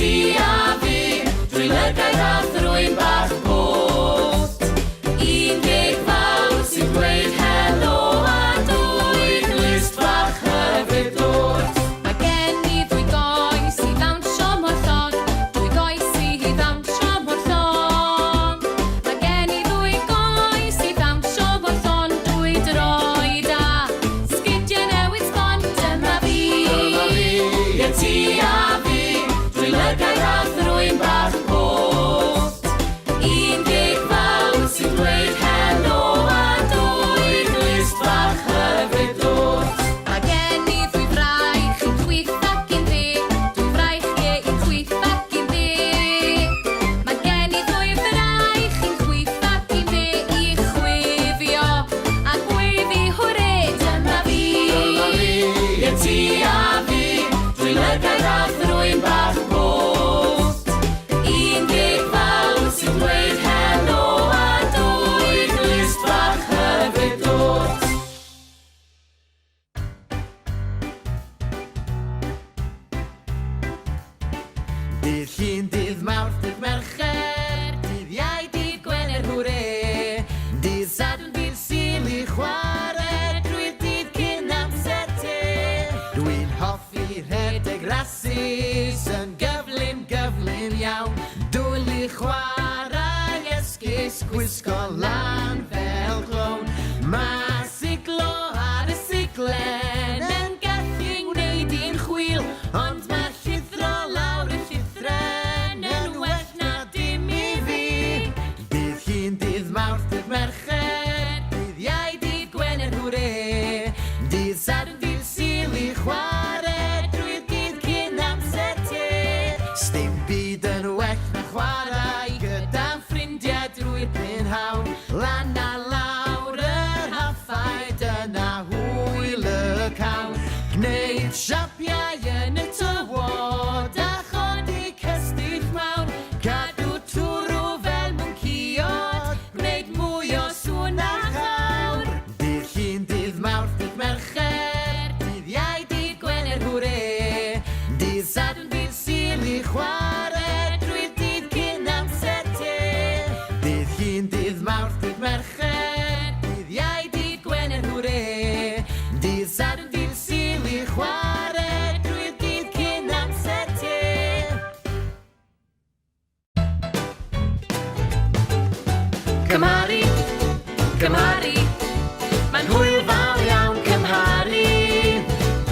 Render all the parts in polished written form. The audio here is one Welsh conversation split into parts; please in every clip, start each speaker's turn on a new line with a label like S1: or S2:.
S1: ti a fi, dwy lygaid a thrwyn bach post. Un geg fawr sy'n dweud helo a dwy glust fach hyfryd dwt.
S2: Mae gen i ddwy goes i ddawnsio mor llon, dwy goes i ddawnsio mor llon. Mae gen i ddwy goes i ddawnsio mor llon, dwy droed a sgidiau newydd sbon. Dyma fi.
S1: Dyma fi, ie ti a fi, dwy lygaid a thrwyn bach post. Un geg fawr sy'n dweud helo a dwy glust fach hyfryd dwt.
S2: Mae gen i ddwy fraich, un chwith ac un dde, dwy fraich, ie, un chwith ac un dde. Mae gen i ddwy fraich, un chwith ac un dde, i chwifio a gweiddi hwre, dyma fi.
S1: Dyma fi, ie ti a fi, dwy lygaid a thrwyn bach post. Un geg fawr sy'n dweud helo a dwy glust fach hyfryd dwt.
S3: Dydd Llun, dydd Mawrth, dydd Mercher, dydd Iau, dydd Gwener, hwre! Dydd Sadwrn, dydd Sul i chwarae drwy'r dydd cyn amser te. Dwi'n hoffi rhedeg rasys yn gyflym, gyflym iawn. Dwlu chwarae esgus, gwisgo lan fel clown. Mae siglo ar y siglen yn gallu ngwneud i'n chwil, ond mae llithro lawr y llithren yn well na dim i fi. Dydd Llun, dydd Mawrth, dydd Mercher, dydd Iau, dydd Gwener, hwre! Dydd Sadwrn, dydd Sul i chwarae drwy'r dydd cyn amser te. Sdim byd yn well na chwarae gyda'n ffrindiau drwy'r prynhawn. Lan a lawr y rhaffau, dyna hwyl y cawn. Gwneud siapiau yn y tywod a chodi cestyll mawr. Cadw twrw fel mwncïod, gwneud mwy o sŵn na chawr. Dydd Llun, dydd Mawrth, dydd Mercher, dydd Iau, dydd Gwener, hwre! Dydd Sadwrn, dydd Sul i chwarae drwy'r dydd cyn amser te. Dydd Llun, dydd Mawrth, dydd Mercher, dydd Iau, dydd Gwener, hwre! Dydd Sadwrn, dydd Sul i chwarae drwy'r dydd cyn amser te.
S1: Cymharu, cymharu, mae'n hwyl fawr iawn cymharu.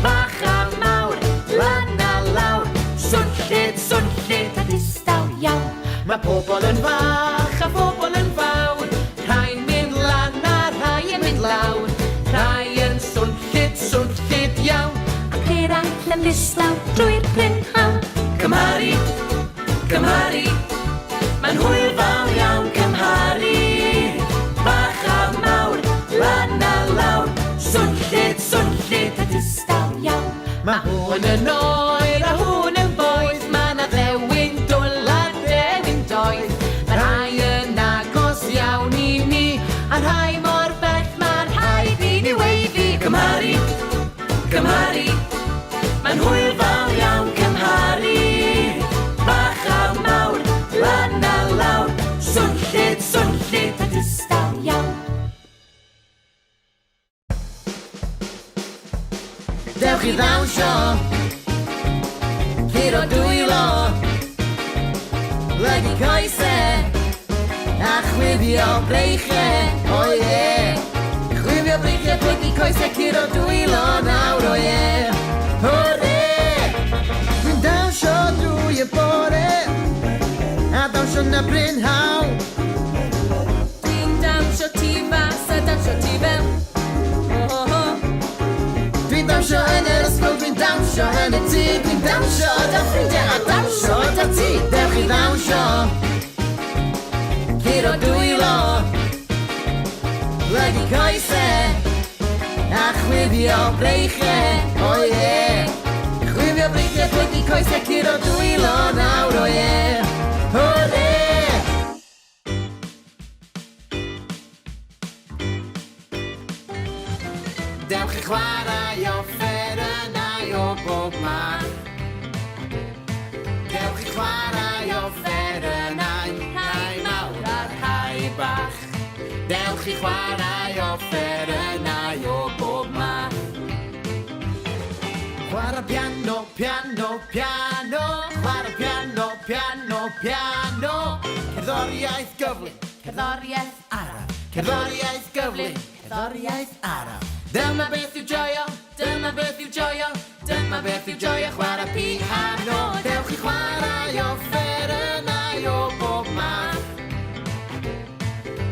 S1: Bach a mawr, lan a lawr, swnllyd, swnllyd a distaw iawn.
S3: Mae pobl yn fach a phobl yn fawr, rhai'n mynd lan a rhai yn mynd lawr, rhai yn swnllyd, swnllyd iawn.
S2: Ac eraill yn ddistaw drwy'r prynhawn.
S1: Cymharu, cymharu, mae'n hwyl fawr iawn cymharu. Bach a mawr, lan a lawr, swnllyd, swnllyd a
S2: Distaw iawn.
S3: Mae hwn yn oer a hwn yn boeth, mae 'na ddewin dwl a dewin doeth. Mae rhai yn agos iawn i ni, a rhai mor bell mae'n rhaid i ni weiddi.
S1: Cymharu, cymharu, mae'n hwyl fawr iawn cymharu. Bach a mawr, lan a lawr, swnllyd, swnllyd a
S2: Distaw iawn.
S3: Dewch i ddawnsio, curo dwylo, plygu coesau, a chwifio breichiau, o ie. Chwifio breichiau, plygu coesau, curo dwylo nawr, o ie. Hwre! Dwi'n dawnsio drwy y bore, a dawnsio na brynhawn.
S2: Dwi'n dawnsio tu fas a dawnsio tu fewn. Ho, ho, ho.
S3: Dwi'n dawnsio yn yr ysgol, dwi'n dawnsio yn y tŷ, dwi'n dawnsio 'da ffrindiau a dawnsio 'da ti. Dewch i ddawnsio, curo dwylo, plygu coesau, a chwifio breichiau, o ie. Chwifio breichiau, plygu coesau, curo dwylo nawr, o ie. Hwre! Dewch i chwarae offerynnau o bob math. Dewch i chwarae. Dewch i chwarae offerynnau o bob math. Chwarae piano, piano, piano. Chwarae piano, piano, piano. Cerddoriaeth gyflym,
S1: Cerddoriaeth
S3: araf. Cerddoriaeth gyflym, cerddoriaeth araf. Dyma beth yw joio, dyma beth yw joio, dyma beth yw joio chwarae piano. Dewch i chwarae offerynnau o bob math.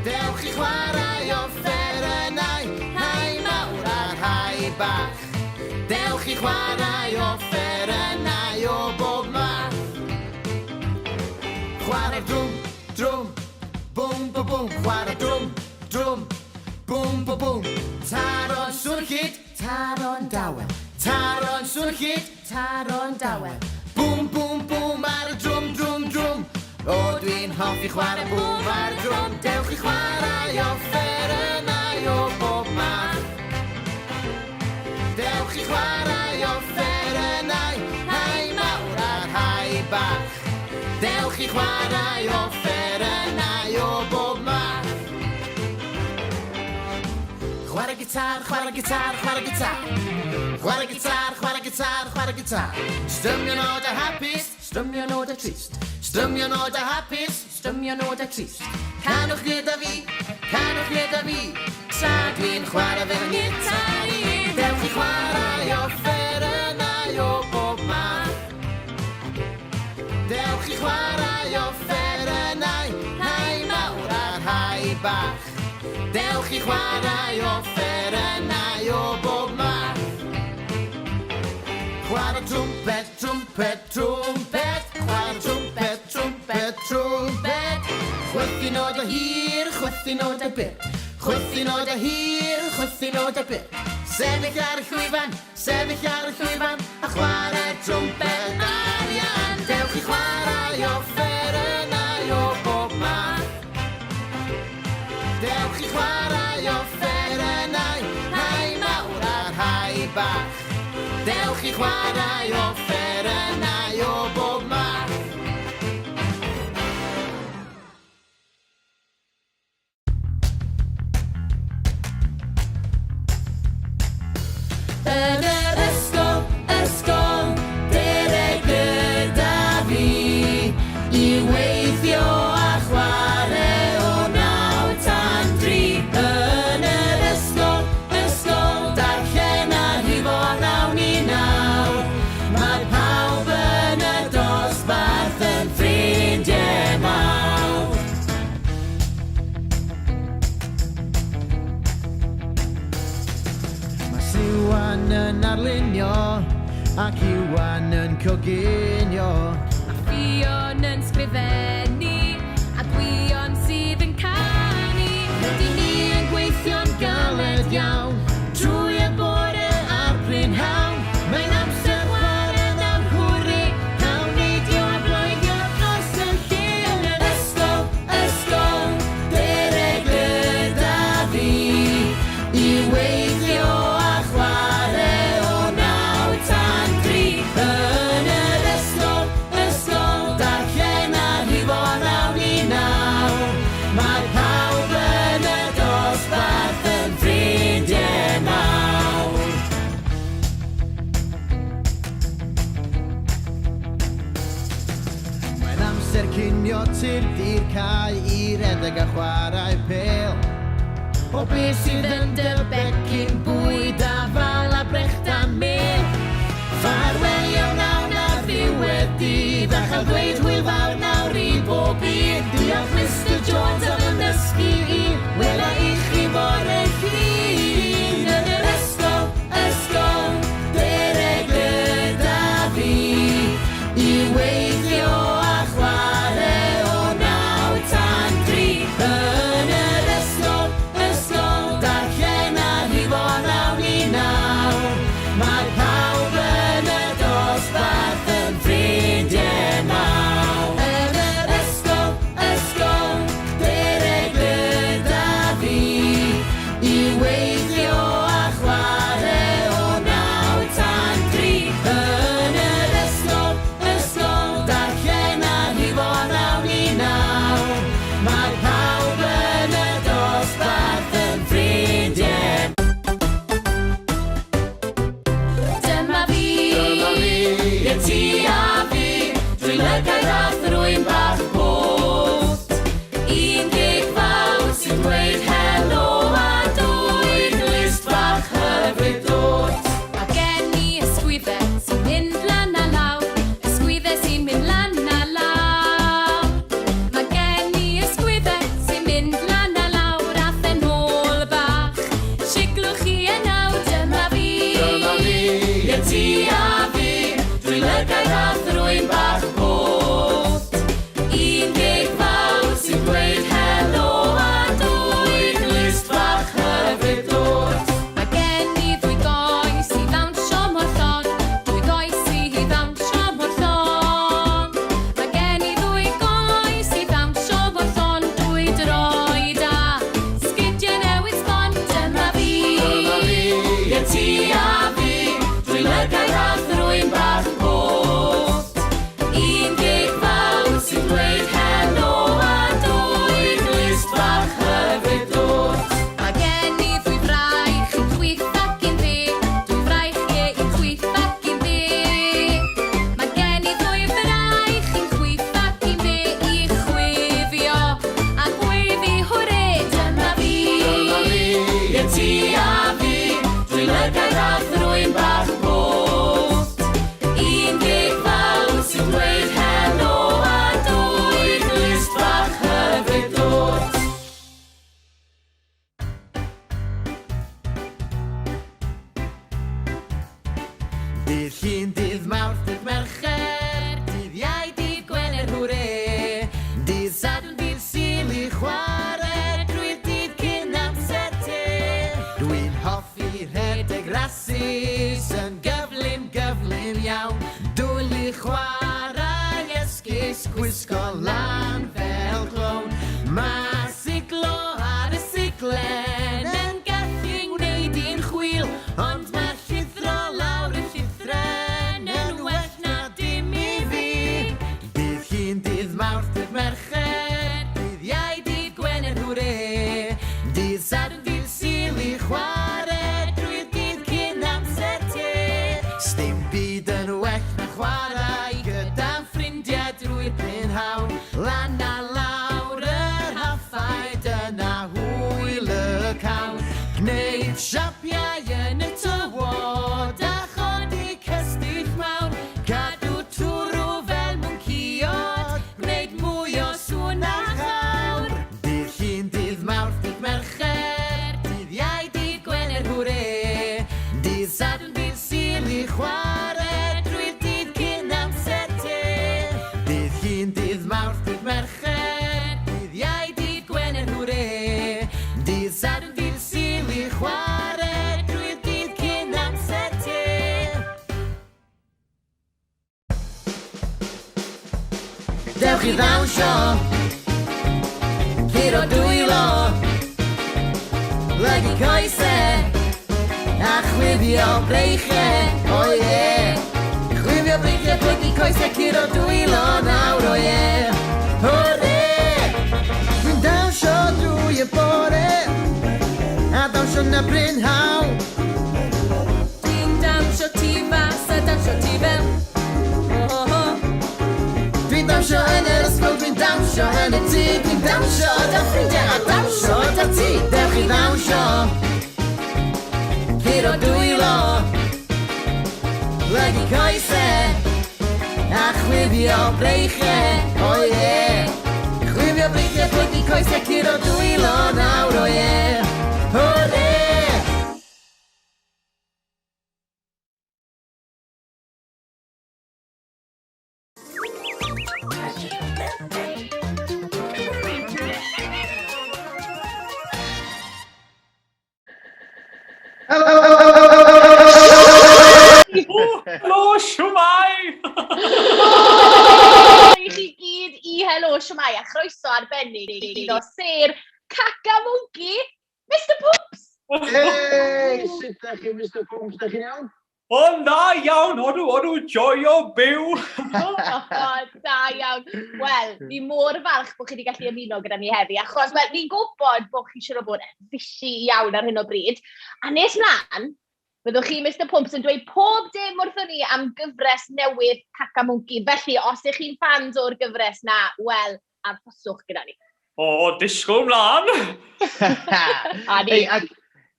S3: Dewch i chwarae offerynnau, rhai mawr a rhai bach. Dewch i chwarae offerynnau o bob math. Chwarae'r drwm, drwm, bwm, bwm, bwm. Chwarae drwm, drwm, bwm, bwm, bwm. Taro'n swnllyd, taro'n dawel. Taro'n swnllyd,
S1: Taro'n dawel.
S3: Bwm, bwm, bwm ar y drwm, drwm, drwm. O, dwi'n hoffi chwarae bwm ar y drwm. Dewch i chwarae offerynnau o bob math. Dewch i chwarae offerynnau, rhai mawr a rhai bach. Dewch i chwarae offerynnau o bob math. Chwarae gitar, chwarae gitar, chwarae gitar. Chwarae gitar, chwarae gitar, chwarae gitar. Strymio nodau hapus, strymio nodau trist. Strymio nodau hapus, strymio nodau trist. Canwch gyda fi, canwch gyda fi, tra dwi'n chwarae fy ngitar i. Dewch i chwarae offerynnau o bob math. Dewch i chwarae offerynnau, rhai mawr a rhai bach. Dewch i chwarae offerynnau o bob math. Chwarae trwmped, trwmped, trwmped. Chwarae trwmped, trwmped, trwmped. Chwythu nodau hir, chwythu nodau byr. Chwythu nodau hir, chwythu nodau byr. Sefyll ar y llwyfan, sefyll ar y llwyfan, a chwarae trwmped arian. Dewch i chwarae offerynnau o bob math. Dewch i chwarae offerynnau, rhai mawr a rhai bach. Dewch i chwarae offerynnau o bob math.
S1: Yn yr ysgol, ysgol, dere gyda fi i weithio a chwarae o 9 tan 3. Yn yr ysgol, ysgol, darllen a rhifo 9 i 9. Mae pawb yn y dosbarth yn ffrindiau mawr.
S3: Mae Siwan yn arlunio ac Iwan yn coginio.
S2: Mae Ffion yn sgrifennu a Gwion sydd yn canu.
S1: Rydyn ni yn gweithio'n galed iawn trwy y bore a'r prynhawn. Mae'n amser chwarae nawr, hwrê! Cawn neidio a bloeddio dros y lle yn yr ysgol, ysgol. Dere gyda fi i weithio a chwarae o 9 tan 3. Yn yr ysgol, ysgol, darllen a rhifo 9 i 9. Mae pawb yn y dosbarth yn ffrindiau mawr.
S3: Mae'n amser cinio, tyrd i'r cae i redeg a chwarae pêl.
S1: O beth sydd yn dy becyn bwyd afal a brechdan mêl? Ffarwelio wnawn ar ddiwedd dydd a chael dweud hwyl fawr nawr i bob un. Diolch, Mr Jones, am yn dysgu i. Wela i chi bore Llun yn yr ysgol, ysgol. Dere gyda fi i weithio a chwarae o 9 tan 3. Yn yr ysgol, ysgol, darllen a rhifo 9 i 9. Mae pawb yn y dosbarth.
S3: Mercher, dydd Iau, dydd Gwener, hwre. Dydd Sadwrn, dydd Sul i chwarae drwy'r dydd cyn amser te. Dwi'n hoffi rhedeg rasys yn gyflym, gyflym iawn. Dwlu chwarae esgus, gwisgo lan fel clown. Mae siglo ar y siglen yn gallu ngwneud i'n chwil, ond mae llithro lawr y llithren yn well na dim i fi. Dydd Llun, dydd Mawrth, dydd Mercher, dydd Iau, dydd Gwener, hwre. Dydd Sadwrn, dydd Sul i chwarae drwy'r dydd cyn amser te. Sdim byd yn well na chwarae gyda'n ffrindiau drwy'r prynhawn. Lan a lawr yr haffau, dyna hwyl y cawn. Gwneud siapiau yn y tywod a chodi cestyll mawr. Cadw twrw fel mwncïod, gwneud mwy o sŵn na chawr. Dydd Llun, dydd Mawrth, dydd Mercher, dydd Iau, dydd Gwener, hwre. Dydd Sadwrn, dydd Sul i chwarae drwy'r dydd cyn amser te. Dydd Llun, dydd Mawrth, dydd Mercher, dydd Iau, dydd Gwener, hwre. Dydd Sadwrn, dydd Sul i chwarae drwy'r dydd cyn amser te. Dewch i ddawnsio, curo dwylo, plygu coesau, a chwifio breichiau, o ie. Chwifio breichiau, plygu coesau, curo dwylo nawr, o ie. Hwrê! Dwi'n dawnsio drwy y bore, a dawnsio na brynhawn.
S2: Dwi'n dawnsio tu fas a dawnsio tu fewn. Ho, ho, ho.
S3: Dwi'n dawnsio yn yr ysgol, dwi'n dawnsio yn y tŷ, dwi'n dawnsio 'da ffrindiau a dawnsio 'da ti. Dewch i ddawnsio, curo dwylo, plygu coesau, a chwifio breichiau, o ie. Chwifio breichiau, plygu coesau, curo dwylo nawr, o ie. Hwrê!
S4: Helo, siwmai!
S5: I chi gyd i Helo Siwmai a chroeso arbennig iddo sêr Caca Mwnci, Mr Pwmps!
S6: Hey, sut da chi, Mr Pwmps? Da chi'n iawn?
S4: O, na iawn, odw, odw, joio byw.
S5: O, da iawn. Wel, ni mor falch bod chi wedi gallu ymuno gyda ni heddi, achos, wel, ni'n gwybod bod chi siŵr o fod yn fishy iawn ar hyn o bryd. A nes mlaen, byddwch chi, Mr Pwmps, yn dweud pob dim wrthon ni am gyfres newydd Caca Mwnci. Felly, os ych chi'n fans o'r gyfres na, wel, arhoswch gyda ni.
S4: O, disgwyl mlaen!
S5: A ni.
S6: Ei, ac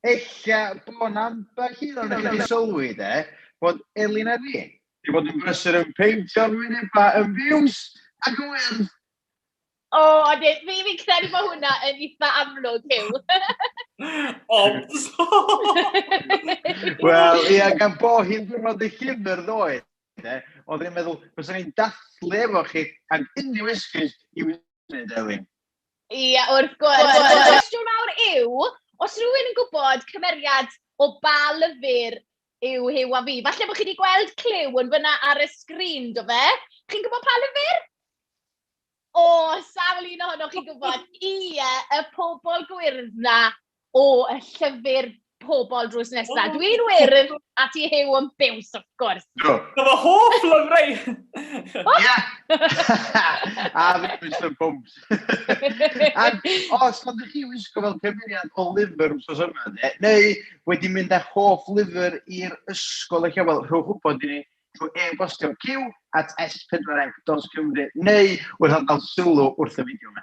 S6: ella bod na ambell un o'n chi sylwi, de, bod Elin a fi wedi bod yn brysur yn peintio'r wynebau yn biws ac yn wyrdd.
S5: O, ond fi'n credu bod hwnna yn eitha amlwg, Huw.
S4: Obs!
S6: Wel, ia, gan bo hi'n diwrnod y llyfr ddoe, de, oedden ni'n meddwl, fysa ni'n dathlu efo chi ag unrhyw esgus i wneud, Elin.
S5: Ie, wrth gwrs. Y cwestiwn mawr yw, os rhywun yn gwybod cymeriad o ba lyfr yw Huw a fi, falle bod chi wedi gweld cliw yn fyna ar y sgrin, do fe? Chi'n gwybod pa lyfr? O, sawl un ohonoch chi'n gwybod. Ie, y pobl gwyrdd na o y llyfr pobl drws nesaf. Dwi'n wyrdd a ti Huw yn biws, wrth gwrs.
S6: Do.
S4: Dyma hoff lyfrau!
S6: Ia! A fi Mr Pwmps. Ac os ydych chi wisgo fel cymeriad o lyfr wrthnos yma, de, neu wedi mynd â hoff lyfr i'r ysgol eich wel, rhowch wybod i ni trwy e-bostio q@s4c.cymru neu wrth adael sylw wrth y fideo yma.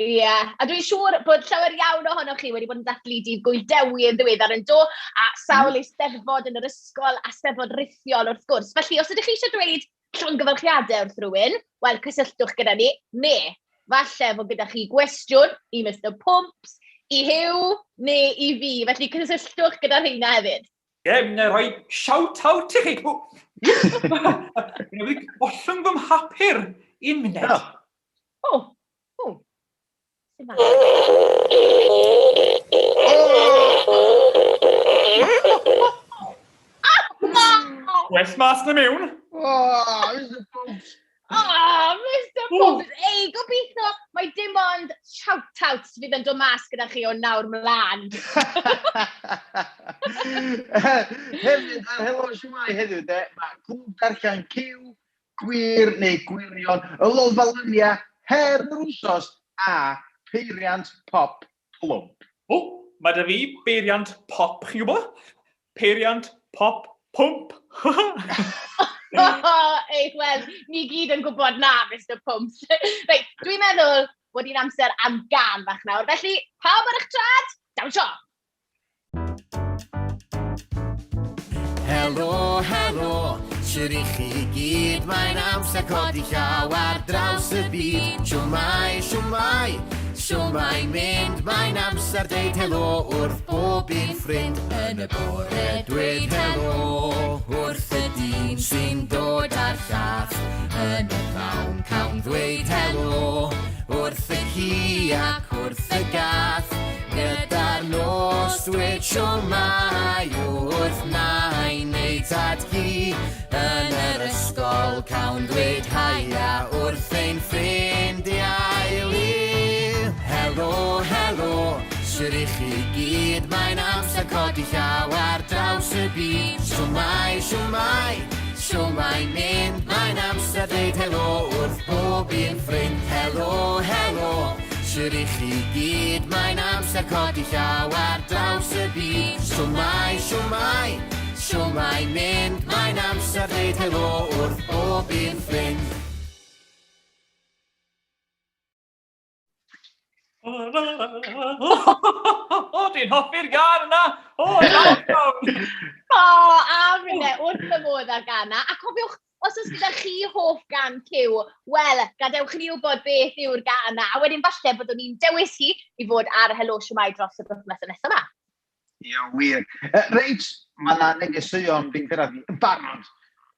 S5: Ie, a dwi'n siŵr bod llawer iawn ohonoch chi wedi bod yn dathlu dydd Gŵyl Dewi yn ddiweddar yn do, a sawl eisteddfod yn yr ysgol a steddfod rithiol wrth gwrs. Felly, os ydych chi eisiau dweud llongyfarchiadau wrth rhywun, wel, cysylltwch gyda ni, neu falle fod gyda chi gwestiwn i Mr Pwmps, i Huw neu i fi. Felly, cysylltwch gyda rheina hefyd.
S4: Ie, yeah, mi'n rhoi shout-out i chi. Mi'n wedi ollwng fy mhapur un munud.
S5: O, o.
S4: Well mas na mewn.
S6: Oh, Mr Pumps.
S5: Oh, Mr Pumps. Ei, gobeithio mae dim ond shout-outs fydd yn dod mas gyda chi o nawr mlaen.
S6: Hefyd, ar Helo Siwmai heddiw, de, mae Clwb Darllen Cyw, Gwir neu Gwirion, y Lolfa Lynia, Her yr Wsos a Peiriant Pop Plwmp.
S4: O, mae da fi beiriant pop, chi'n gwybod? Peiriant pop pwmp.
S5: Ei, wel, ni gyd yn gwybod na, Mr Pumps. Reit, dwi'n meddwl bod hi'n amser am gan bach nawr. Felly, pawb ar eich trad, dawnsio!
S3: Helo, helo, siwr i chi gyd, mae'n amser codi llaw ar draws y byd. Siwmai, siwmai, siwmai mynd, mae'n amser deud helo wrth bob un ffrind. Yn y bore dweud helo wrth y dyn sy'n dod â'r llath. Yn y pnawn cawn ddweud helo wrth y ci ac wrth y gath. Gyda'r nos dweud siwmai wrth nain neu tad ci. Yn yr ysgol cawn ddweud haia wrth ein ffrindiau lu. Helo, helo, shwd i chi gyd, mae'n amser codi llaw ar draws y byd. Shwmae, shwmae, shwmae mynd, mae'n amser dweud helo wrth bob un ffrind. Helo, helo, shwd i chi gyd, mae'n amser codi llaw ar draws y byd. Shwmae, shwmae, shwmae mynd, mae'n amser dweud helo wrth bob un ffrind.
S4: O, dwi'n hoffi'r gan yna! O, iawn, iawn!
S5: O, a finne, wrth fy modd â'r gan 'na. A cofiwch, os oes gyda chi hoff gan Cyw, wel, gadewch i ni wybod beth yw'r gan 'na. A wedyn falle byddwn ni'n dewis hi i fod ar Helo Shwmae dros y wythnos nesaf yma.
S6: Ie, wir. Reit, mae yna negeseuon fi'n cyrraedd ni yn barod.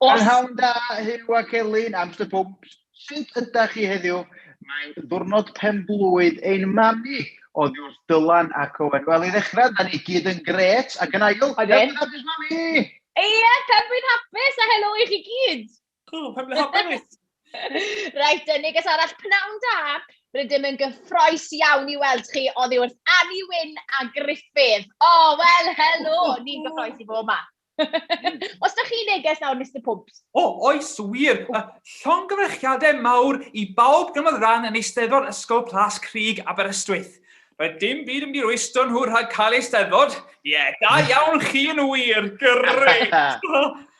S5: Os.
S6: Prynhawn da, Huw ac Elin, a Mr Pumps. Sut ydach chi heddiw? Mae'n ddiwrnod pen-blwydd ein mami oddi wrth Dylan ac Owen. Wel, i ddechrau, da ni gyd yn gret, ac yn ail,
S5: Odyn.
S6: pen-blwydd hapus mami!
S5: Ie, pen-blwydd hapus a helo i chi gyd!
S4: O, pen-blwydd hapus!
S5: Reit, y neges arall, pnawn da. Rydym yn gyffroes iawn i weld chi oddi wrth Annie Wyn a Griffith. O, oh, wel, helo, ni'n gyffroes i fod yma. Os da chi neges nawr, Mr Pwmps?
S4: O, oes wir. Llongyfarchiadau mawr i bawb gymrodd ran yn Eisteddfod Ysgol Plas Crug Aberystwyth. Roedd dim byd yn mynd i rwystro nhw rhag cael Eisteddfod. Ie, yeah, da iawn chi yn wir. Grêt!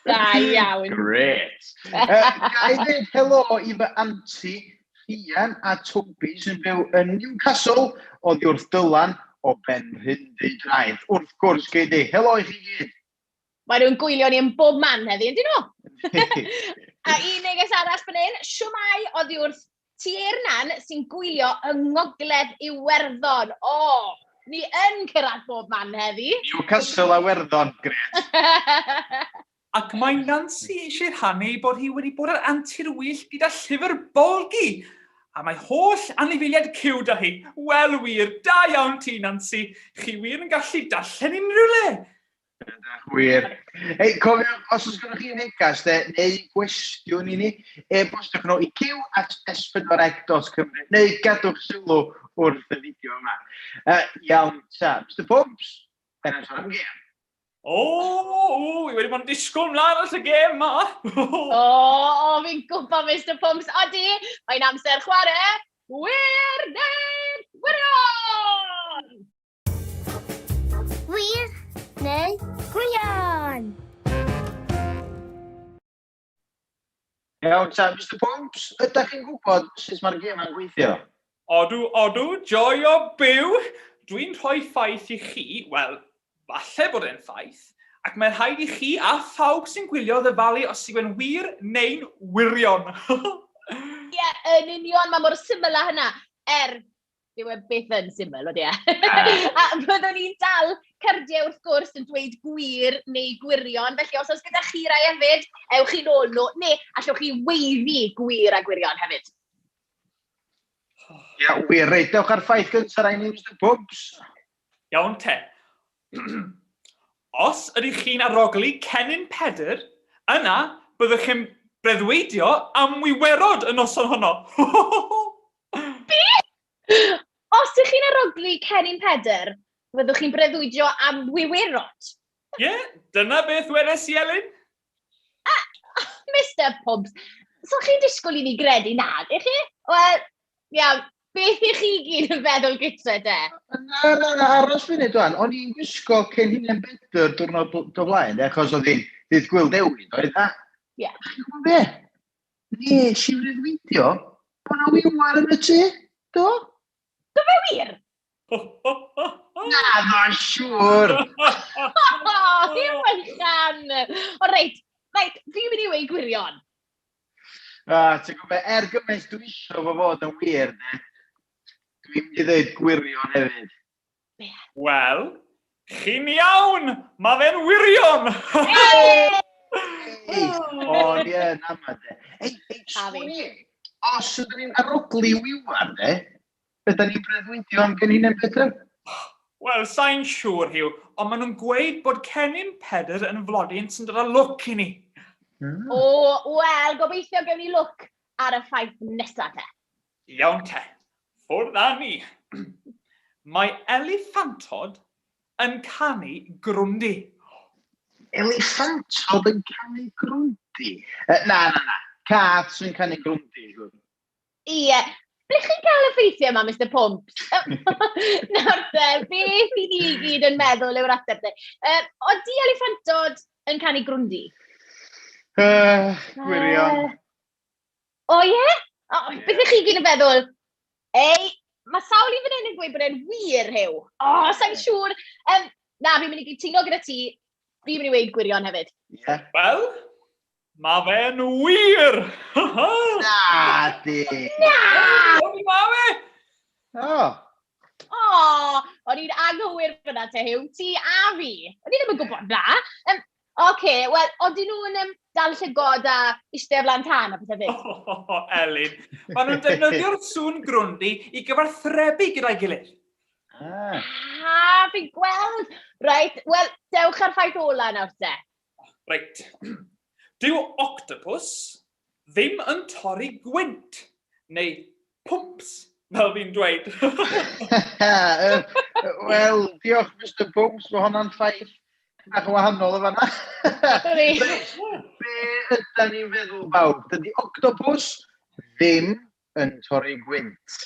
S5: Da iawn.
S6: Grêt. Ga i ddweud helo i fy anti, Rhian a Toby sy'n byw yn Newcastle oddi wrth Dylan o Benrhyn-deudraeth. Wrth gwrs, gei di. Helo i chi gyd.
S5: Mae nhw'n gwylio ni yn bob man heddi, yndyn nhw? A un neges arall fan hyn, siwmai oddi wrth Tiernan sy'n gwylio yng Ngogledd Iwerddon. O, ni yn cyrraedd bob man heddi.
S6: Newcastle a Werddon, gret.
S4: Ac mae Nancy eisiau rhannu ei bod hi wedi bod ar antur wyllt gyda llyfr Bolgi. A mae holl anifeiliaid cyw da hi. Wel wir, da iawn ti, Nancy. Chi wir yn gallu darllen unrhyw le.
S6: Wir. Hei, cofiwch, os oes gennych chi negas de, neu gwestiwn i ni, e-bostiwch nhw i cyw@s4c.cymru, neu gadwch sylw wrth y fideo yma. Iawn ta, Mr Pumps, da ni'n sôn am gêm.
S4: O, o, i wedi bod yn disgwyl mlaen at y gêm ma.
S5: O, o, fi'n gwybod, Mr Pumps. Odi, mae'n amser chwarae. Wir neu wirion!
S7: Wir neu gwirion!
S6: Iawn ta, Mr Pumps, ydych chi'n gwybod sut mae'r gêm yn gweithio?
S4: Odw, odw, joio byw. Dwi'n rhoi ffaith i chi, wel, falle bod e'n ffaith, ac mae'n rhaid i chi a phawb sy'n gwylio ddyfalu os yw e'n wir neu'n wirion.
S5: Ie, yn union, mae mor syml â hynna. Er, Dyw e byth yn syml, oeddi e. A byddwn ni'n dal cardiau wrth gwrs yn dweud gwir neu gwirion, felly os oes gyda chi rai hefyd, ewch i nôl nhw, neu allwch chi weiddi gwir a gwirion hefyd.
S6: Ia, wir, reit, dewch ar ffaith gyntaf rai ni, Mr Pwbs.
S4: Iawn te. Os ydych chi'n arogli cennin Pedr, yna byddwch chi'n breuddwydio am wiwerod y noson honno.
S5: Be? Os ydych chi'n arogli cennin Pedr, fyddwch chi'n breuddwydio am wiwerod?
S4: Ie, yeah, dyna beth wedes i, Elin.
S5: Ah, Mr Pwbs, so chi'n disgwyl i ni gredu na, ydych chi? Wel, iawn, beth i chi gyd yn feddwl gytre de?
S6: Na, na, na, aros funud dwan. O'n i'n gwisgo cenhinen Bedr diwrnod o blaen, de, achos oedd hi'n ddydd Gwyl Dewi, doedd? A,
S5: Ie. Yeah.
S6: Chi'n gwybod be? Nes i freuddwydio bod 'na wiwer yn y tŷ, do?
S5: Do fe wir?
S6: Na, ddo siŵr!
S5: Huw Fychan! O reit, reit, fi'n mynd i weud gwirion.
S6: Ah, ti'n gwybod, er gymaint dwi isio fo fod yn wir, de, dwi'n mynd i ddweud gwirion hefyd.
S4: Wel, chi'n iawn! Mae fe'n wirion!
S6: Ei, o, ni yn ama, de. Ei, ei, sgwn i, os ydyn ni'n arogli wiwar, de, ydyn ni'n breuddwydio am genhinen Pedr?
S4: Wel, sa'n siŵr, Huw, ond maen nhw'n gweud bod cennin Pedr yn flodyn sy'n dod â lwc i ni.
S5: O, wel, gobeithio gewn ni lwc ar y ffaith nesaf, te.
S4: Iawn te, ffwrdd â ni. Mae eliffantod yn canu grwndi.
S6: Eliffantod yn canu grwndi? Na, na, na. Cath sy'n canu grwndi.
S5: Ie. Ble chi'n cael y ffeithiau yma, Mr Pwmps? Nawr te, beth i ni gyd yn meddwl yw'r ateb te? Odi eliffantod yn canu grwndi?
S6: Gwirion.
S5: O ie? O, beth ych chi gyd yn feddwl? Ei, mae sawl un fan hyn yn gweud bod e'n wir, Huw. O, sa'n siŵr. Na, fi'n mynd i gytuno gyda ti. Fi'n mynd i weud gwirion hefyd.
S6: Yeah.
S4: Wel, mae fe'n wir!
S6: Na, di!
S5: Na!
S4: Ma fe!
S6: O!
S5: O, o'n i'n anghywir fyna te, Huw. Ti a fi. O'n i ddim yn gwybod na. Oce, wel, odyn nhw'n dal llygod a eistedd flaen tân a pethau fyd?
S4: O, Elin, maen nhw'n defnyddio'r sŵn grwndi i gyfathrebu gyda'i gilydd.
S5: Ah, fi'n gweld! Reit, wel, dewch ar ffaith ola nawr te.
S4: Reit. Dyw octopus ddim yn torri gwynt, neu pwmps, fel fi'n dweud.
S6: Wel, diolch Mr Pwmps, mae hwnna'n ffaith bach yn wahanol o fanna.
S5: Sorry.
S6: Be ydan ni'n feddwl bawb? Dydy octopus ddim yn torri gwynt.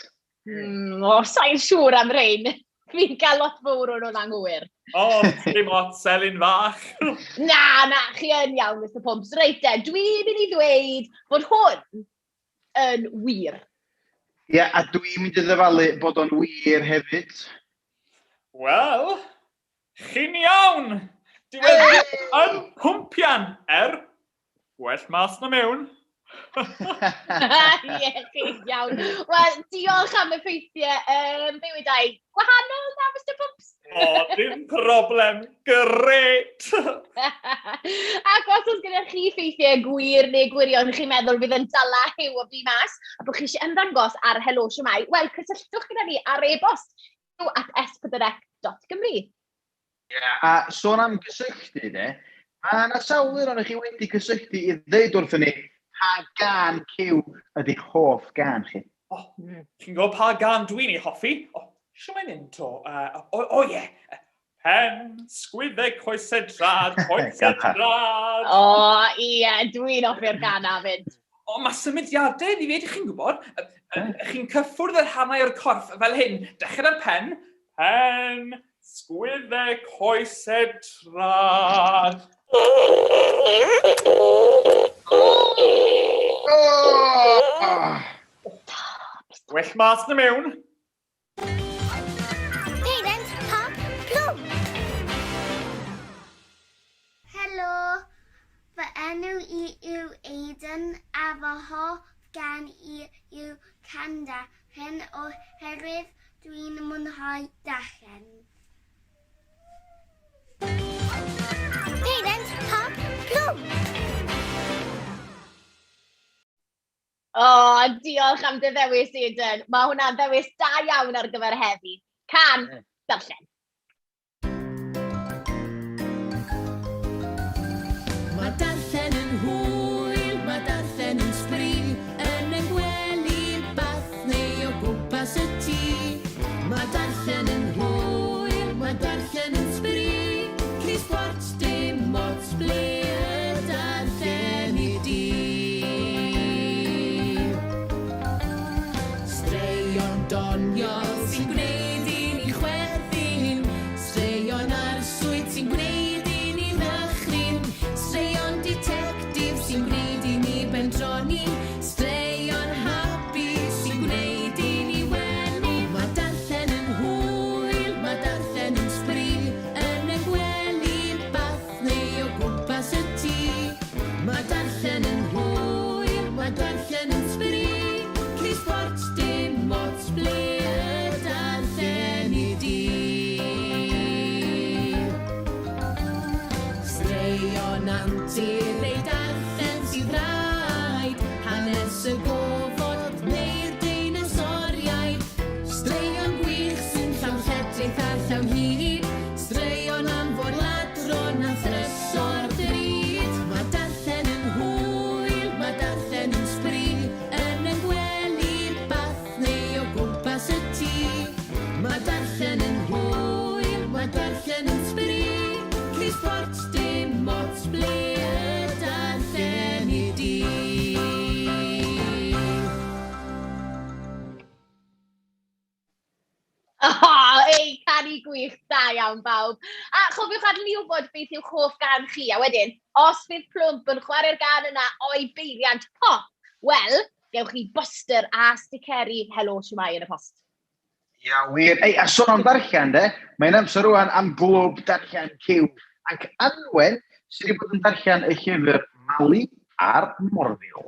S5: O, sa'n siŵr am rein. Fi'n cael lot fawr o'n nhw'n anghywir.
S4: O, dim ots, Elin fach.
S5: Na, na, chi yn iawn, Mr Pwmps. Reit de, dwi'n mynd i ddweud bod hwn yn wir.
S6: Ie, a dwi'n mynd i ddyfalu bod o'n wir hefyd.
S4: Wel, chi'n iawn! Dyw e ddim yn pwmpian, gwell mas na mewn.
S5: Ie, chi'n iawn. Wel, diolch am y ffeithiau. Be weda i? Gwahanol na, Mr Pwmps?
S4: O, dim problem. Grêt!
S5: Ac os oes gyda chi ffeithiau gwir neu gwirion chi'n meddwl fydd yn dala Huw o fi mas, a bod chi eisiau ymddangos ar Helo Shwmae, wel, cysylltwch gyda ni ar e-bost huw at s pedwar c dot Cymru.
S6: Ie, a sôn am gysylltu, de, mae yna sawl un ohonoch chi wedi cysylltu i ddeud wrthyn ni pa gân Cyw ydy'ch hoff gân chi.
S4: O, chi'n gwybod pa gân dwi'n ei hoffi? O, shwmae mynd to? O, o ie. Pen, sgwyddau, coesau trad, coesau trad.
S5: O, ie, dwi'n hoffi'r gân na fyd.
S4: O, mae symudiadau iddi fyd, chi'n gwybod? Chi'n cyffwrdd y rhannau o'r corff fel hyn. Dechrau ar pen, pen, sgwyddau, coesau trad. Well mas na mewn.
S7: Peiriant Pop Plwm! Helo, fy enw i yw Aidan a fy hoff gân i yw Canda, hyn oherwydd Dwi'n mwynhau darllen. Peiriant Pop Plwm!
S5: O, diolch am dy ddewis, Eden. Mae hwnna'n ddewis da iawn ar gyfer heddi. Can, darllen.
S1: Mae darllen yn hwyl, mae darllen yn sbri, yn y gwely, bath neu o gwmpas y tŷ. Mae darllen yn hwyl, mae darllen yn sbri, cys port dim ots ble y darllen i di. Straeon doniol sy'n gwneud i ni chwerthin, straeon arswyd sy'n gwneud i ni ddychryn, straeon ditectif sy'n gwneud i ni bendroni, straeon hapus sy'n gwneud i ni wenu. Mae darllen yn hwyl, mae darllen yn sbri, yn y gwely, bath neu o gwmpas y tŷ. Mae darllen yn hwyl, mae darllen yn sbri, cys port dim ots ble y darllen i di. Straeon antur ei darllen sydd rhaid, hanes y gofod neu'r deinosoriaid. Straeon gwych sy'n llawn lledrith a llawn hud, straeon am fôr-ladron a thrysor drud. Mae darllen yn hwyl, mae darllen yn sbri, yn y gwely, bath neu o gwmpas y tŷ. Mae darllen yn hwyl, mae darllen yn sbri, cys port dim ots ble y darllen i di.
S5: Oh, ei, canu gwych, da iawn bawb. A chofiwch adael ni wybod beth yw'ch hoff gan chi, a wedyn, os fydd Plwmp yn chwarae'r gan yna o'i beiriant pop, wel, gewch chi boster a sticeri Helo Shwmae yn y post.
S6: Ia, wir. Ei, a sôn am ddarllen, de, mae'n amser rwan am glwb darllen Cyw. Ac Anwen sydd wedi bod yn darllen y llyfr Mali a'r Morfil.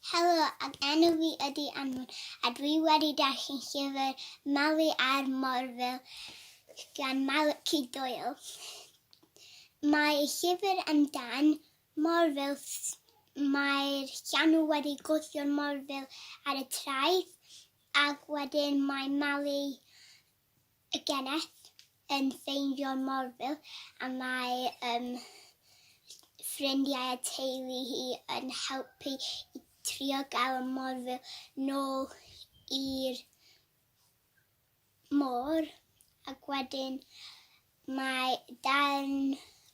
S7: Helo, ac enw fi ydy Anwen, a dwi wedi darllen llyfr Mali a'r Morfil gan Malachy Doyle. Mae y llyfr amdan morfil, mae'r llanw wedi gwthio'r morfil ar y traeth, ac wedyn mae Mali y geneth yn ffeindio'r morfil, a mae ffrindiau a teulu hi yn helpu i trio gael y morfil nôl i'r môr, ac wedyn mae darn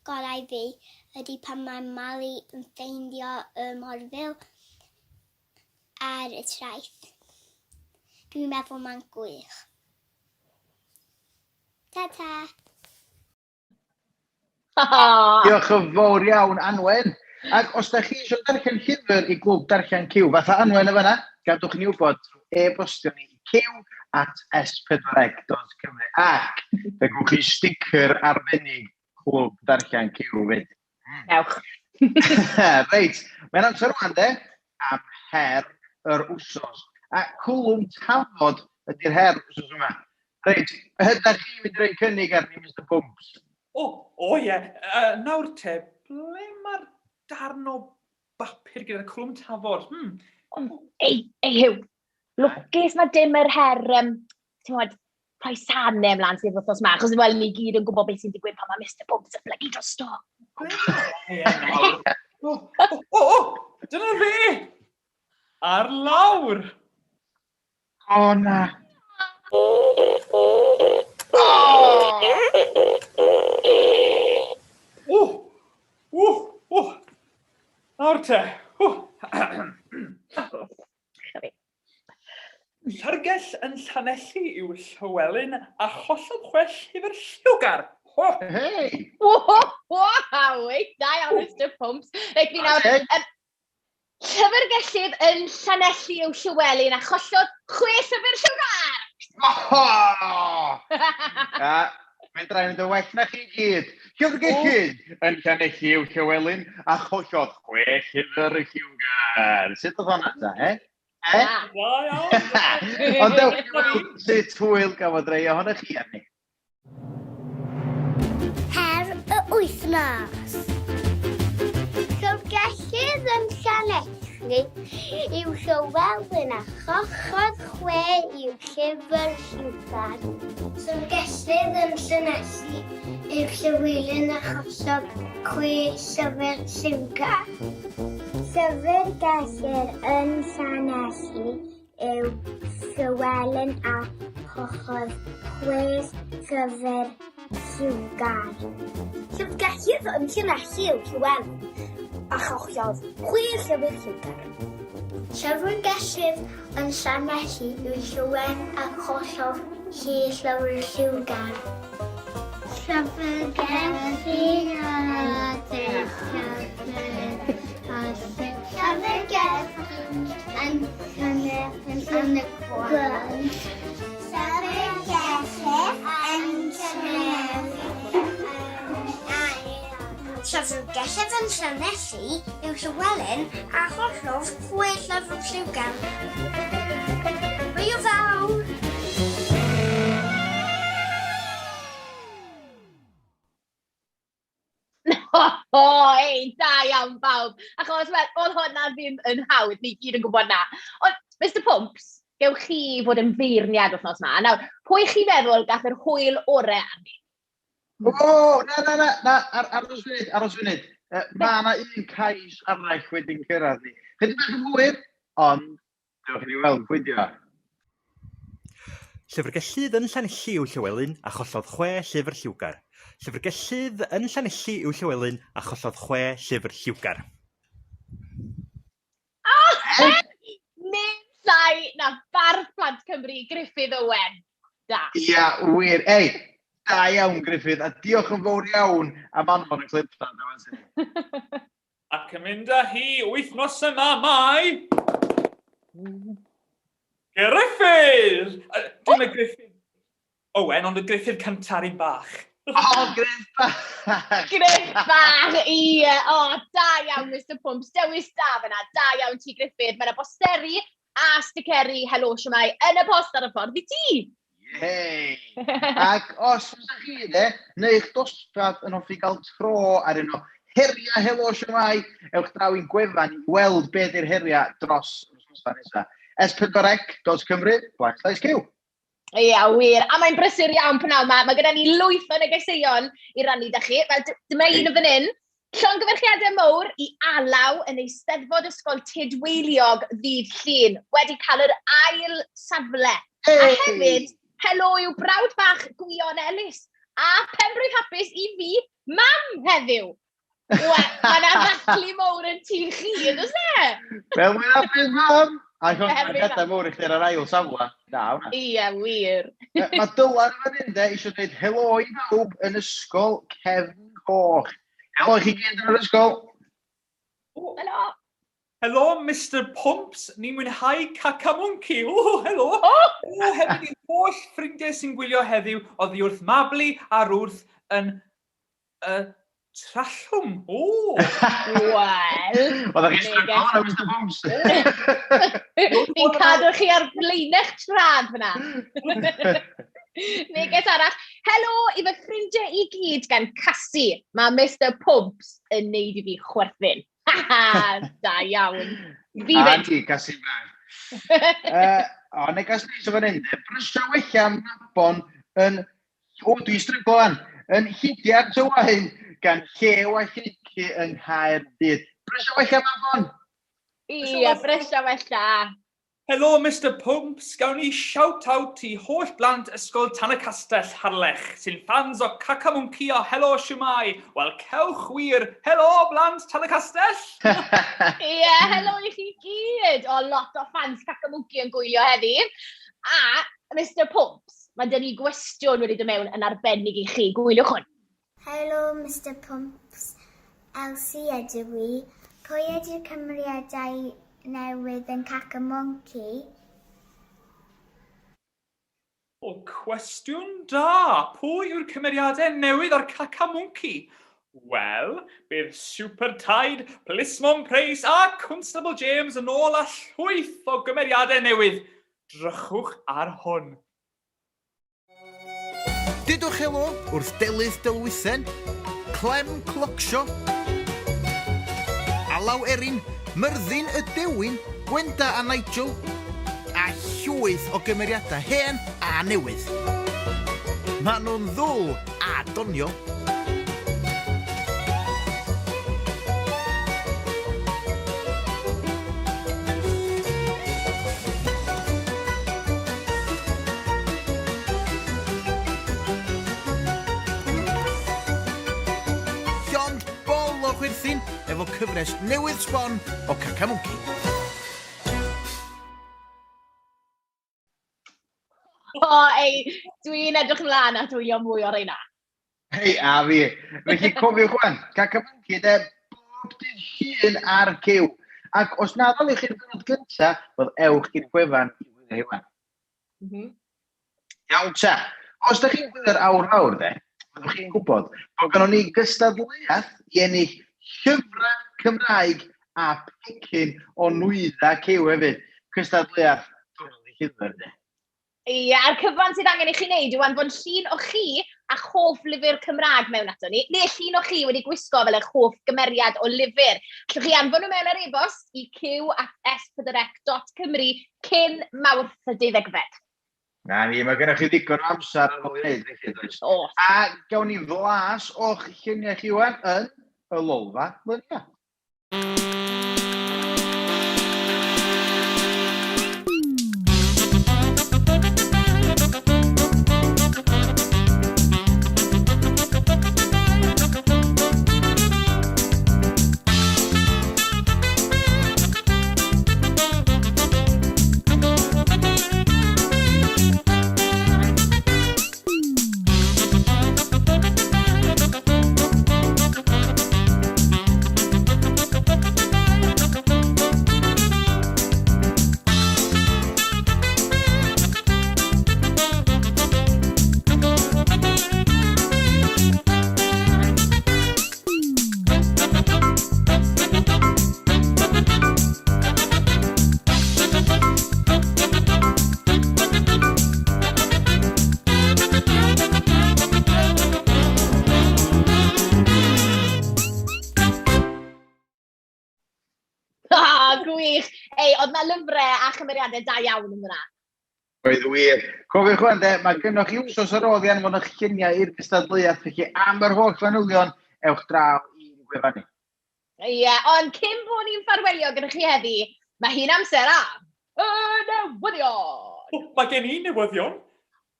S7: gorau fi ydy pan mae Mali yn ffeindio y morfil ar y traeth. Dwi'n meddwl mae'n gwych. Ta-ta!
S6: Diolch yn fawr iawn, Anwen. Ac os da chi eisiau darllen llyfr i glwb darllen Cyw, fatha Anwen yn fanna, gadwch ni wybod trwy e-bostio ni i cyw@s4c.cymru. Ac fe gewch chi sticker arbennig clwb darllen Cyw fyd.
S5: Ewch.
S6: Reit, mae'n amser rwan de, am her yr wsos. A cwlwm tafod ydy'r her wsos yma. Reit, ydych chi'n mynd i roi cynnig arni, Mr Pumps?
S4: O, o ie. Nawr te, ble mae'r darn o bapur gyda'r cwlwm tafod?
S5: Ei, ei Huw, lwcus mae dim yr her, ti'n gwbod, rhoi sanau ymlaen sydd wythnos yma, achos wel, ni gyd yn gwybod beth sy'n digwydd pan mae Mr Pumps yn plygu drosto.
S4: Ie, nawr. O, o, o, o, dyna fe! Ar lawr!
S6: O, na.
S4: O! O! O! Nawr te. O! Llyfrgell yn Llanelli yw Llywelyn a chollodd 6 llyfr lliwgar. Ho!
S6: Hei!
S5: Waw! Ei, da iawn, Mr Pumps. Reit, fi nawr. Llyfrgellydd yn Llanelli yw Llywelyn a chollodd 6 llyfr lliwgar!
S6: Oho! A fedra i wneud yn well na chi gyd. Llyfrgellydd yn Llanelli yw Llywelyn a chollodd 6 llyfr lliwgar. Sut oedd hwnna ta, he? Eh?
S4: Da iawn.
S6: Ond dewch i weld sut hwyl gafodd rei ohonoch chi arni.
S7: Her y wythnos. Llyfrgellydd yn Llanelli yw Llywelyn a chollodd chwe i'w llyfr lliwgar. Llyfrgellydd yn Llanelli yw Llywelyn a chollodd chwe llyfr lliwgar. Llyfrgellydd yn Llanelli yw Llywelyn a chollodd chwe llyfr lliwgar. Llyfrgellydd yn Llanelli yw Llywelyn a chollodd chwe llyfr lliwgar. Llyfrgellydd yn Llanelli yw Llywelyn a chollodd chwe llyfr lliwgar. Llyfrgellydd yn Llyfrgellydd yn Llanelli yw Llywelyn a chollodd chwe llyfr lliwgar. Hwyl fawr!
S5: O, ei, da iawn bawb. Achos, wel, oedd hwnna ddim yn hawdd, ni gyd yn gwybod na. Ond, Mister Pwmps, gewch chi fod yn feirniad wythnos 'ma. Nawr, pwy chi'n meddwl gath yr hwyl orau arni?
S6: O, na, na, na, na, ar, aros funud, aros funud. Uh, mae yna un cais arall wedi'n cyrraedd ni. Chydig bach yn hwyr, ond dewch i ni weld pwy di o.
S8: Llyfrgellydd yn Llanelli yw Llywelyn a chollodd chwe llyfr lliwgar. Llyfrgellydd yn Llanelli yw Llywelyn a chollodd chwe llyfr lliwgar.
S5: Ah! Neb llai na bardd plant Cymru, Gruffydd Owen. Da.
S6: Ia, wir. Ei, da iawn, Gruffydd, a diolch yn fawr iawn am anfon y clip na.
S4: Ac yn mynd â hi wythnos yma mae... Gruffydd! Dim y Gruffydd Owen, ond y Gruffydd cynta'r un bach.
S6: O, oh, Gruff bach!
S5: Gruff bach, ie. O, da iawn, Mr Pwmps. Dewis da fyna. Da iawn ti, Gruffydd. Mae yna bosteri a sticeri Helo Shwmae yn y post ar y ffordd i ti.
S6: Yay! Ac os fysa chi, de, neu'ch dosbarth yn hoffi gael tro ar un o heriau Helo Shwmae, ewch draw i'n gwefan i weld be ydy'r heriau dros yr wythnosau nesaf. S4C.Cymru, blaen slaes Q.
S5: Ia, wir. A mae'n brysur iawn pnawn 'ma. Mae gyda ni lwyth o negeseuon i rannu 'da chi. Fel, dyma un o fan hyn. Llongyfarchiadau mawr i Alaw yn Eisteddfod Ysgol Tudweiliog ddydd Llun, wedi cael yr ail safle. A hefyd, helo i'w brawd bach Gwion Ellis, a penblwydd hapus i fi, mam, heddiw. Wel, mae yna ddathlu mawr yn tŷ chi, yn does e?
S6: Wel, mae'n hapus, mam! A llongyfarchiadau mawr i chdi ar yr ail safle. Da, hwnna.
S5: Ie, wir.
S6: Mae Dylan fan hyn, de, eisiau dweud helo i bawb yn ysgol Cefn Coch. Helo i chi gyd yn yr ysgol.
S5: Helo.
S4: Helo, Mister Pwmps. Ni'n mwynhau Caca Mwnci. O, helo. O, hefyd i'n holl ffrindiau sy'n gwylio heddiw oddi wrth Mabli a Ruth yn y Trallwng. O!
S5: Wel.
S6: Oeddech chi'n stryglo na, Mister Pwmps?
S5: Fi'n cadw chi ar blaenau'ch trad fyna. Neges arall. Helo i fy ffrindiau i gyd gan Cassie. Mae Mister Pwmps yn neud i fi chwerthin. Da iawn. Fi
S6: A
S5: fyd.
S6: ti, Cassie bach. O, neges neis o fan hyn. Brysio wella am Mabon yn... O, dwi'n stryglo fan. Yn Llidiart Tywain gan Llew a Lleucu yng Nghaerdydd. Brysio wella, Mabon!
S5: Ie, brysio wella.
S4: Helo, Mister Pwmps. Gawn ni shout-out i holl blant Ysgol Tan y Castell, Harlech, sy'n ffans o Caca Mwnci o Helo Shwmae. Wel, cewch wir. Helo, blant Tan y Castell!
S5: Ie, helo i chi gyd. O, lot o ffans Caca Mwnci yn gwylio heddi. A, Mister Pwmps, mae dyn ni gwestiwn wedi dod mewn yn arbennig i chi. Gwyliwch hwn.
S7: Helo, Mister Pwmps. Elsie ydw i. Pwy ydy'r cymeriadau newydd yn Caca Mwnci?
S4: O, cwestiwn da! Pwy yw'r cymeriadau newydd ar Caca Mwnci? Wel, bydd Super Taid, Plismon Preis a Cwnstabl James yn ôl â llwyth o gymeriadau newydd. Drychwch ar hwn.
S3: Dudwch helo wrth Delyth Dylwythen, Clem Clocsio, Alaw Erin, Myrddin y Dewin, Gwenda a Nigel, a llwyth o gymeriadau hen a newydd. Maen nhw'n ddwl a doniol. Llond bol o chwerthin efo cyfres newydd sbon o Caca Mwnci.
S5: O, ei, dwi'n edrych ymlaen at wylio mwy o'r reina.
S6: Hei, a fi. Felly cofiwch wan, Caca Mwnci de, bob dydd Llun ar Cyw. Ac os na ddaliwch chi'r diwrnod gynta, wel ewch i'r gwefan i wylio hi wan. Iawn ta. Os da chi'n gwylio'r awr fawr de, byddwch chi'n gwybod bod gynnon ni gystadleuaeth i ennill llyfrau Cymraeg a pecyn o nwyddau Cyw hefyd. Cystadleuaeth Diwrnod y Llyfr de.
S5: Ie, a'r cyfan sydd angen i chi wneud yw anfon llun o chi a'ch hoff lyfr Cymraeg mewn ato ni, neu llun o chi wedi gwisgo fel eich hoff gymeriad o lyfr. Allwch chi anfon nhw mewn ar e-bost i cyw@s4c.cymru cyn Mawrth y deuddegfed.
S6: Na ni, mae gennych chi ddigon o amser ar ôl i wneud felly, does?
S5: Oes.
S6: A gawn ni flas o'ch lluniau chi wan yn y Lolfa Luniau.
S5: Ah, gwych! Ei, oedd na lyfrau a chymeriadau da iawn yn fyna.
S6: Oedd wir. Cofiwch wan de, mae gennych chi wsos ar ôl i anfon eich lluniau i'r gystadleuaeth, felly am yr holl fanylion, ewch draw i'n gwefan ni.
S5: Ie, ond cyn bod ni'n ffarwelio gyda chi heddi, mae hi'n amser am y newyddion!
S4: O, mae gen i newyddion.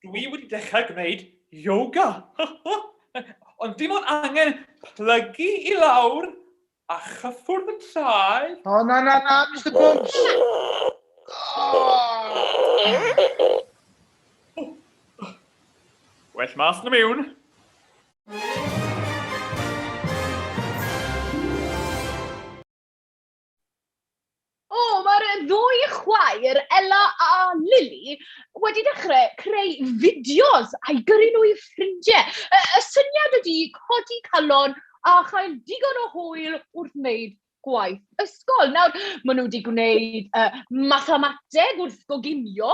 S4: Dwi wedi dechrau gwneud yoga. Ond dim ond angen plygu i lawr a chyffwrdd y traed.
S6: O, na, na, na, Mr Bumps!
S4: Oh. Well mas na mewn.
S5: O, mae'r ddwy chwaer, Ella a Lily, wedi dechrau creu fideos a'i gyrru nhw i ffrindiau. Y, y syniad ydy codi calon a chael digon o hwyl wrth wneud gwaith ysgol. Nawr, maen nhw wedi gwneud uh, mathemateg wrth goginio,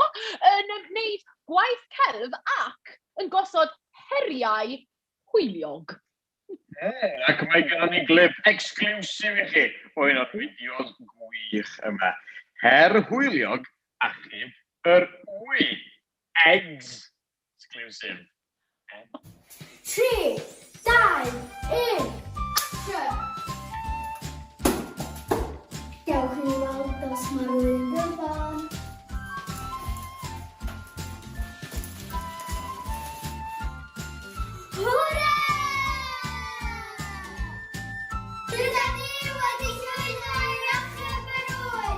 S5: yn gwneud gwaith celf ac yn gosod heriau hwyliog.
S6: Ac mae gennym ni glip exclusive i chi o un o'r fideos gwych yma. Her hwyliog achub yr wy. Eggs. Exclusive.
S7: 3, 2, 1, action! Dewch i weld os mae rhywun gyfan. Hwre! Rydan ni wedi llwyddo i achub yr wy!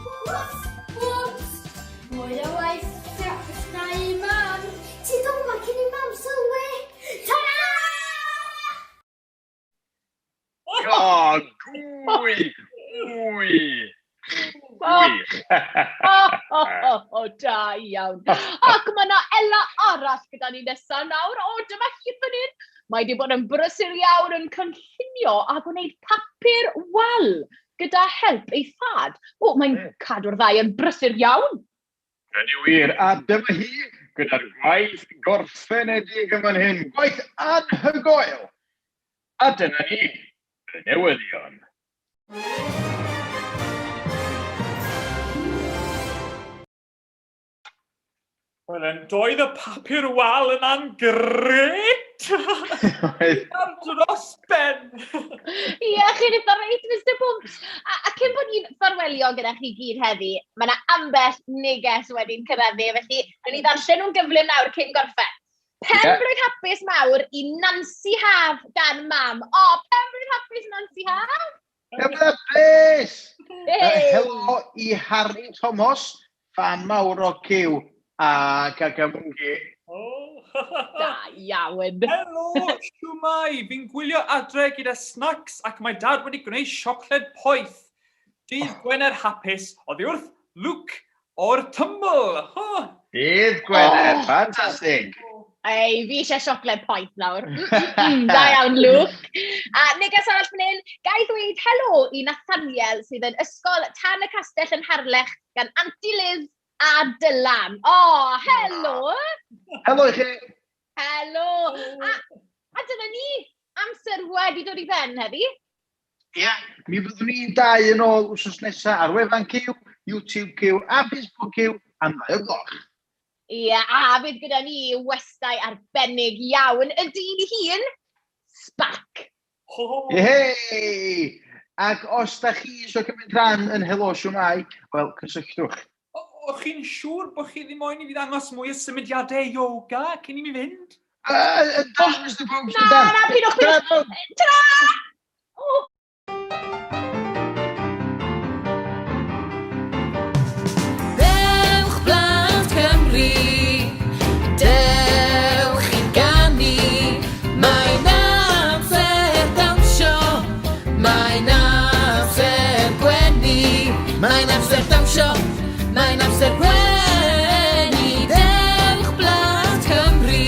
S7: Wps! Wps! Mwy o waith na i mam! Ti dod ma cyn i mam sylwi! Ta-ra!
S6: O, gwy! Gwy! Gwych!
S5: O, da iawn. Ac mae yna Ella arall gyda ni nesaf nawr. O, dyma hi fan hyn. Mae wedi bod yn brysur iawn yn cynllunio a gwneud papur wal gyda help ei thad. O, mae'n cadw'r ddau yn brysur iawn.
S6: Ydy wir, a dyma hi gyda'r gwaith gorffenedig yn fan hyn. Gwaith anhygoel! A dyna ni, y newyddion.
S4: Wel, yn doedd y papur wal yna'n gret! Ar dros ben!
S5: Ie, chi'n eitha reit, Mr Pwmps. A, a cyn bod ni'n ffarwelio gyda chi gyd heddi, mae yna ambell neges wedi'n cyrraedd ni, felly rydyn ni ddarllen nhw'n gyflym nawr cyn gorffen. Pen-blwydd hapus mawr i Nancy Haf gan mam. O, pen-blwydd hapus Nancy Haf!
S6: Pen-blwydd hapus! Helo i Harry Thomas, Fan mawr o Cyw a Gagamungi.
S4: Oh.
S5: Da iawn.
S4: Helo, siwmai! Fi'n gwylio adre gyda snacks ac mae dad wedi gwneud siocled poeth. Dydd Gwener hapus oddi wrth Luke o'r Tumble. Oh.
S6: Dydd Gwener, oh. Ffantastig.
S5: Ei, fi eisiau siocled poeth nawr. Da iawn, Luke. A neges arall fan hyn, ga i ddweud helo i Nathaniel sydd yn ysgol Tan y Castell yn Harlech gan Auntie Liz a Dylan. O, oh, helo!
S6: Helo i chi!
S5: Helo! A, a dyna ni, amser wedi dod i ben heddi.
S6: Ie, yeah, mi fyddwn ni'n dau yn ôl wrth nesaf ar wefan Cyw, YouTube Cyw a Facebook Cyw am ddau o gloch.
S5: Ie, yeah, a fydd gyda ni westai arbennig iawn, y dyn ei hun, Spark.
S6: Hei! Ac os da chi eisiau cymryd rhan yn Helo Siwmai, wel, cysylltwch.
S4: O'ch chi'n siŵr bod chi ddim moyn i fi ddangos mwy o symudiadau yoga cyn i mi fynd?
S6: Da, Mr Bones,
S5: Na, na, pidwch, pidwch. Ta! O!
S1: Dewch blant Cymru, dewch i ganu, mae'n amser dawnsio, mae'n amser gwenu, mae'n amser dawnsio, mae'n amser gwenu, dewch blant Cymru.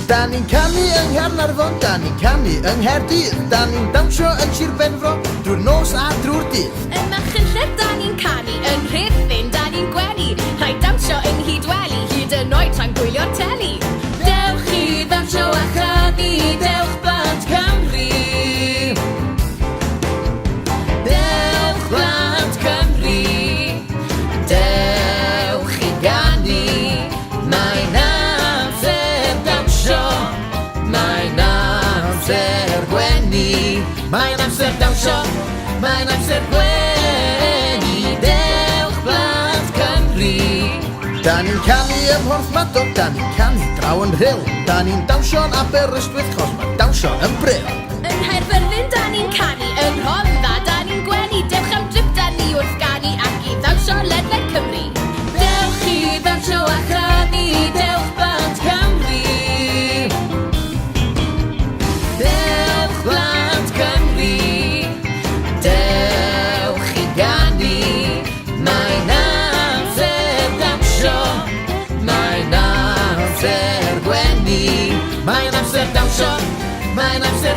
S3: Da ni'n canu yng Nghaernarfon, da ni'n canu yng Nghaerdydd, da ni'n dawnsio yn Sir Benfro, drwy'r nos a drwy'r dydd.
S2: Yn Machynlleth da ni'n canu, yn Rhuthun da ni'n gwenu, rhaid dawnsio yng Nghydweli, hyd yn oed tra'n gwylio'r teli.
S1: Dewch i ddawnsio a chanu, dewch blant Cymru. Dewch blant Cymru, dewch i ganu. Mae'n amser dawnsio, mae'n amser gwenu. Mae'n amser dawnsio, mae'n amser gwenu. Dewch blant Cymru.
S3: Da ni'n canu ym Mhorthmadog, da ni'n canu draw yn Rhyl, da ni'n dawnsio'n Aberystwyth, chos mae dawnsio yn bril.
S2: Yng Nghaerfyrddin da ni'n canu, yn Rhondda da ni'n gwenu, dewch am drip da ni wrth ganu ac i ddawnsio ledled Cymru.
S1: Dewch i ddawnsio a chanu, dewch blant Cymru. Dewch blant Cymru, dewch i ganu. Mae'n amser dawnsio, mae'n amser gwenu. Mae'n amser dawnsio, mae'n amser.